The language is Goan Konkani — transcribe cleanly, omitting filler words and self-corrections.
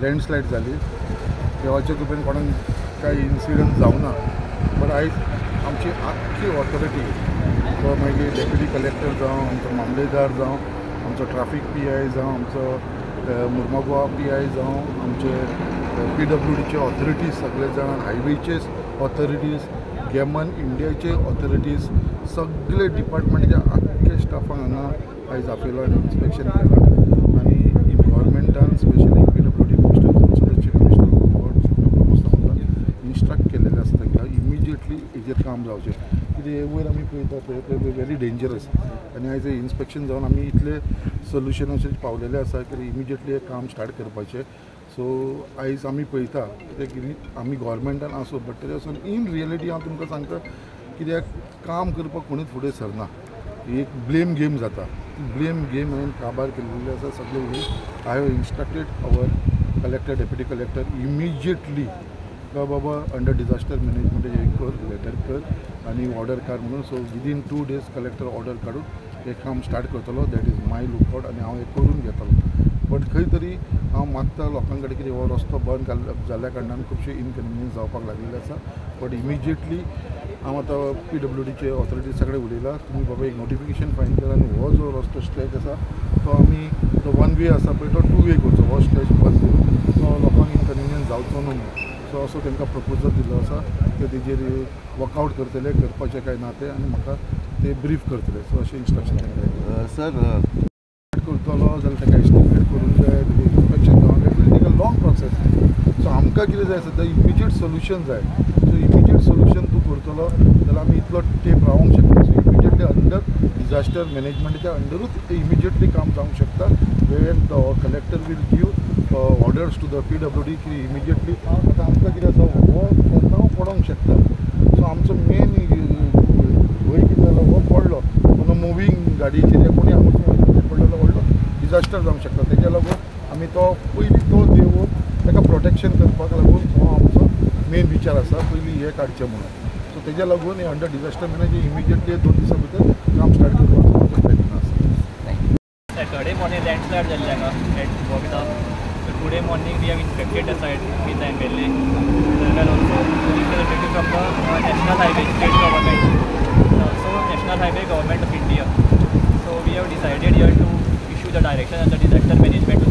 लँडस्लायड जाली. देवाच्या कृपेन कोणाक कांय इन्सिडंट जावना, बट आयज आमची आख्खी ऑथॉरिटी, तो मागीर डेप्युटी कलेक्टर जावं, आमचो मामलेदार जावं, आमचो ट्राफीक PI जावं, आमचो मुर्मागोवा PI जावं, आमचे PWDचे ऑथॉरिटीज सगळे जाण, हायवेचे ऑथॉरिटीज, गॅमन इंडियाचे ऑथॉरिटीज, सगळे डिपार्टमेंटच्या आख्खे स्टाफांक हांगा आयज आपयलो आनी इन्स्पेक्शन केलां. आनी गव्हर्मेंटान specially PWD minister, also the chief minister doctor Pramod सावंतान instruct केलेलें आसा तांकां इमिजिएटली हेजेर काम जावचें. कितें वयर आमी पळयता पळय व्हेरी डेंजरस. आनी आयज इन्स्पेक्शन जावन आमी इतले सोल्युशनाचेर पावलेले आसा की इमिजिएटली हें काम स्टार्ट करपाचें. सो आयज आमी पळयता कित्याक कितें आमी गव्हर्मेंटान आसूं, बट तरी आसून इन रियलिटी हांव तुमकां सांगता कित्याक काम करपाक कोणूच फुडें सरना. एक ब्लेम गेम जाता. ब्लेम गेम हांवें काबार केल्ली आसा सगळे वयर. I have instructed our collector, deputy collector immediately का बाबा अंडर डिझास्टर मॅनेजमेंट हे कर, लेटर कर आनी ऑर्डर काड म्हणून. So within 2 days collector order काडून हें काम स्टार्ट करतलो. That is my lookout आनी हांव हें करून घेतलो. बट खंय तरी हांव मागता लोकां कडेन कितें हो रस्तो बंद जाल्ल्या कारणान खुबशे इनकन्विनियन्स जावपाक लागिल्ले आसा. बट इमिजिएटली हांव आतां PWDचे ऑथॉरिटी सगळे उलयला, तुमी बाबा एक नोटिफिकेशन फायन करा आनी हो जो रस्तो स्ट्रेच आसा तो आमी तो 1 वे आसा पळय तो 2 वे करचो, हो स्ट्रेच बंद करून तो लोकांक इनकन्विनियन्स जावचो न्हू म्हणून. सो असो तांकां प्रपोजल दिल्लो आसा ते तेजेर वर्कआवट करतले, करपाचें काय ना तें, आनी म्हाका ते ब्रीफ करतले. सो अशें इन्स्ट्रक्शन तांकां सर करतलो जाल्यार ताका एस्टिमेट करूंक जाय, तेजें इन्स्पेक्शन जावंक जाय, it take a long process. So आमकां कितें जाय सद्या इमिजिएट सोल्युशन जाय. सो इमिजिएट सोल्युशन तूं करतलो जाल्यार आमी इतलो तेंप रावोंक शकता. सो इमिजिएटली अंडर डिझास्टर मॅनेजमेंटाच्या अंडरूच इमिजिएटली काम जावंक शकता. Where the collector will give orders to the PWD की इमिजिएटली. आतां आमकां कितें आसा हो केन्ना पडोंक शकता. सो आमचो मेन भंय कितें जालो, हो पडलो म्हणून मुवींग गाडयेचेर कोणी हांगा पडलेलो व्हडलो डिझास्टर जावंक शकता. तेज्या लागून आमी तो पयलीं तो देवून ताका प्रोटेक्शन करपाक लागून हो आमचो मेन विचार आसा, पयलीं हें काडचें म्हणून. सो तेज्या लागून हे अंडर डिझास्टर मॅनेज इमिजिएटली 2 दिसां भितर काम स्टार्ट करपाचो आमचो प्रयत्न आसा. Saturday morning landslide जाल्ली हांगा at Bogda. So today morning we have inspected the site with the MLA. There were also representative from the National Highway state government, also National Highway Government of India. So we have decided here to issue the direction and the disaster management